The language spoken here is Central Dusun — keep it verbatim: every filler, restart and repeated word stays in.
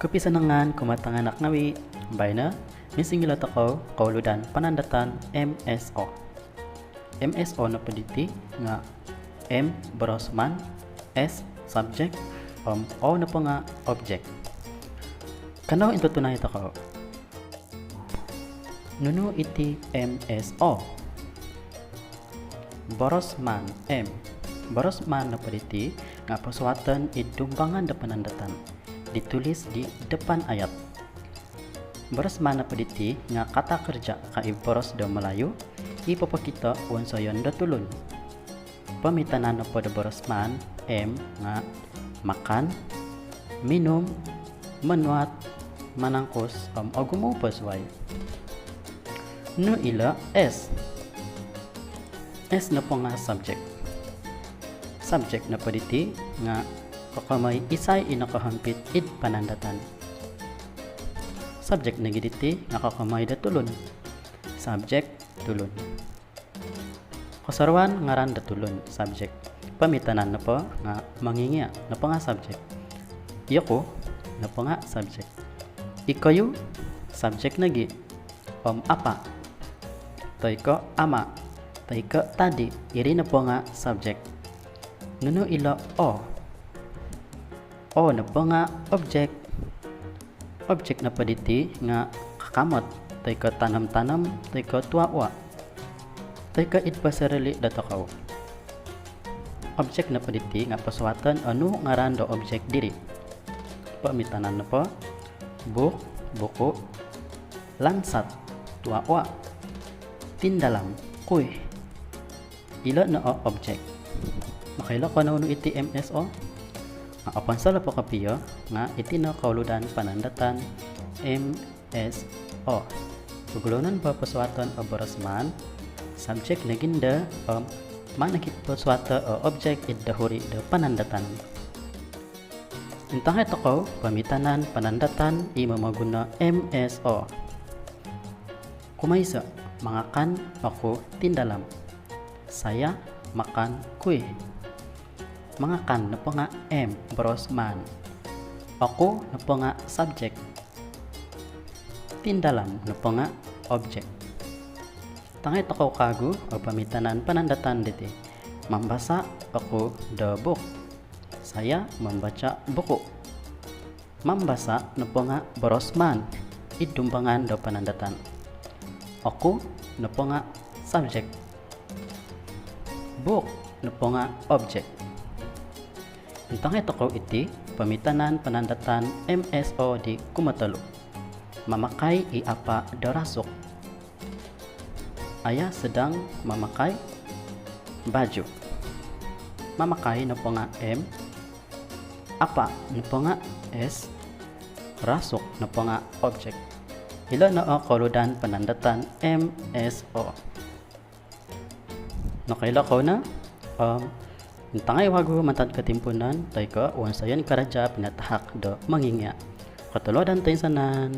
Kopisanangan kumaa tangaanak ngawi', baino minsingilo tokou kouludan panandatan M S O. M S O nopo diti nga' M boros maan, S subjek, om O nopo nga' objek. Kanou intutunai tokou. Nunu iti M S O? Boros maan M. Boros maan nopo diti nga' posuaton id dumbangan do panandatan, ditulis di depan ayat. Boros maan nopo diti nga' kata kerja ka i boros do Melayu, i popokito wonsoyon do tulun. Poomitanan nopo do boros maan M nga' makan, minum, monuat, manangkus, om ogumu po suai. Nunu ilo S? S nopo nga' subjek. Subjek nopo diti nga' kokomoi isai i nokohompit id panandatan. Subjek nogi diti nga' kokomoi do tulun. Subjek, tulun. Kosoruan ngaran do tulun, subjek. Poomitanan nopo nga' mongingia' nopo nga' subjek. Iyoku nopo nga' subjek. Ikoyu, subjek nogi. Om apa toi ko' ama toi ko' tadi, iri nopo nga' subjek. Nunu ilo O? O nopo nga' objek. Objek nopo diti nga' kakamot toi ko' tanom-tanom toi ko' tua'-ua' toi ko' id posorili' dotokou. Objek nopo diti nga' posuaton onu ngaran do objek diri. Poomitanan nopo, buuk, buku, lansat, tua'-ua', tindalam, kuih. Ilo no o objek. Makailo kou no nunu iti M S O? Nga' oponsol nopo kopio nga' iti no kouludan panandatan M S O. Poguluonon po posuaton o boros maan, subjek nogi ndo, om maan nogi posuato o objek id dohuri do panandatan. Intangai tokou poomitanan panandatan i momoguno M S O. Kumoiso, mangakan oku tindalam. Saya makan kuih. Mangakan nopo nga' M boros maan. Oku nopo nga' subjek. Tindalam nopo nga' objek. Tangai tokou kawagu o poomitanan panandatan diti. Mambasa' oku do buuk. Saya membaca buku. Mambasa' nopo nga' boros maan id dumbangan do panandatan. Oku nopo nga' subjek. Buuk nopo nga' objek. Intangai tokou iti poomitanan panandatan M S O di kumotolu. Mamakai i apa do rasuk. Ayah sedang mamakai baju. Mamakai nopo nga' M, apa nopo nga' S, rasuk nopo nga' objek. Ilo no o kouludan panandatan M S O. Nokoilo kou no? Om intangai wagu mantad kotimpuunan toi ko' wonsoyon karaja pinatahak do mongingia'. Kotohuadan toinsanan.